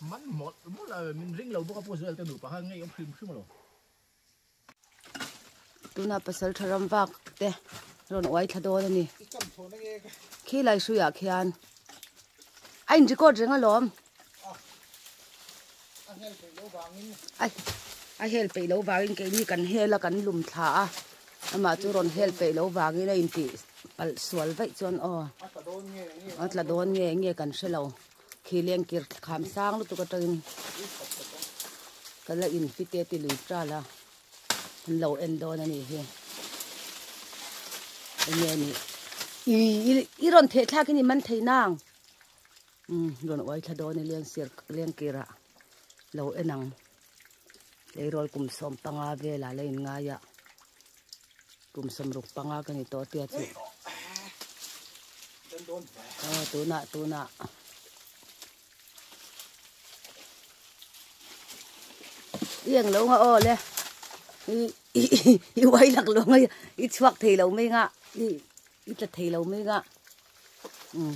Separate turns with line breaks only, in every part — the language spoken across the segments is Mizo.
Man mawlh mawlh a, min ring lo bawk a Pu Zuel te nupa kha ngei awm hrim hrim a lo.
Tuna pasal tha ram vak te rawn uai thla dawn a ni. Khi lai hruiah khian a in record reng alawm. A hel peih lo vangin keini kan hel a kan lum thla a. Amah chu rawn hel peih lo vangin a intih palh sual vaih chuan aw a tla dawn nge nge kan hre lo. Khi lengkir kham sang lutuk atangin ka la in fite ti lui tal a an lo en dawn a nih hi enge ni i i rawn theh thlak in i man thei nang um rawn uai thla dawn i leng sir lengkir ah lo en ang tleirawl kum 15 velah la in ngai a kum 65 ka ni tawh tia chu aw tunah tunah i eng lo nga aw le i i uai lak lo nga i chhuak thei lo mai nga i i tla thei lo mai nga um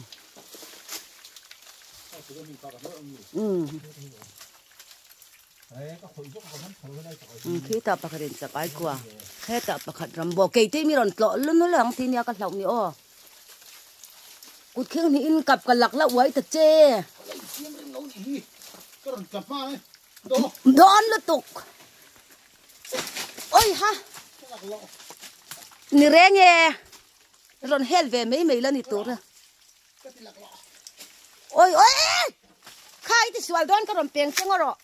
um Khitah pakhat in chak ai kua hetah pakhat ram bawk kei te mi rawn tlawh lun lun ang ti nia ka hlauh ni aw kut khing hnih in kap ka lak la uai ta che dawn lutuk oi ha ni reng e rawn hel ve mai mai la ni tur a Oi oi kha i ti sual dawn ka rawn peng che ngaw rawh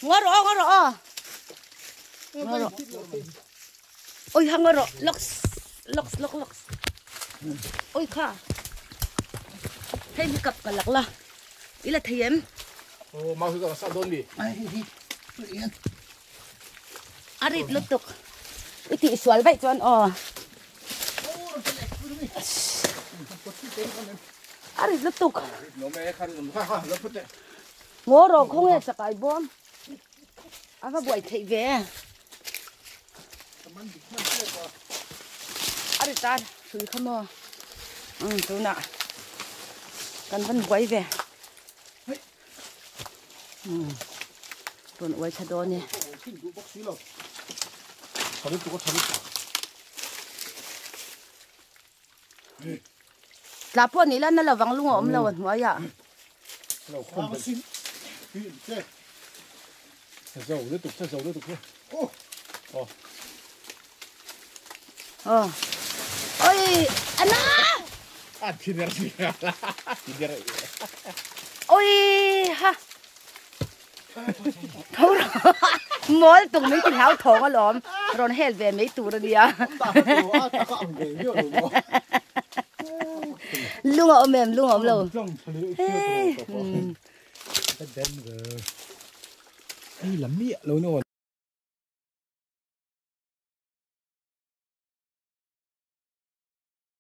ngaw rawh ngaw rawh aw ngaw rawh oi ha ngaw rawh locks locks lock locks oi kha hei hi kap ka lak la i la thei em
oh mau hi ka sa dawn mi
a rit lutuk i tih sual vaih chuan aw A rit lutuk. Ngaw rawh khaw nge chakai bawm. A va buai theih ve. A rit a hrui kha maw. Um tunah kan van buai ve. Um rawn uai thla dawn e. Tla pawh nih la na lovang lung a awm lo a hnuai ah. Oi ana. Oi ha. Tho mawl tung mai ti hlau thawng alawm rawn hel ve mai tur ania lung a awm em lung a awm lo
hei.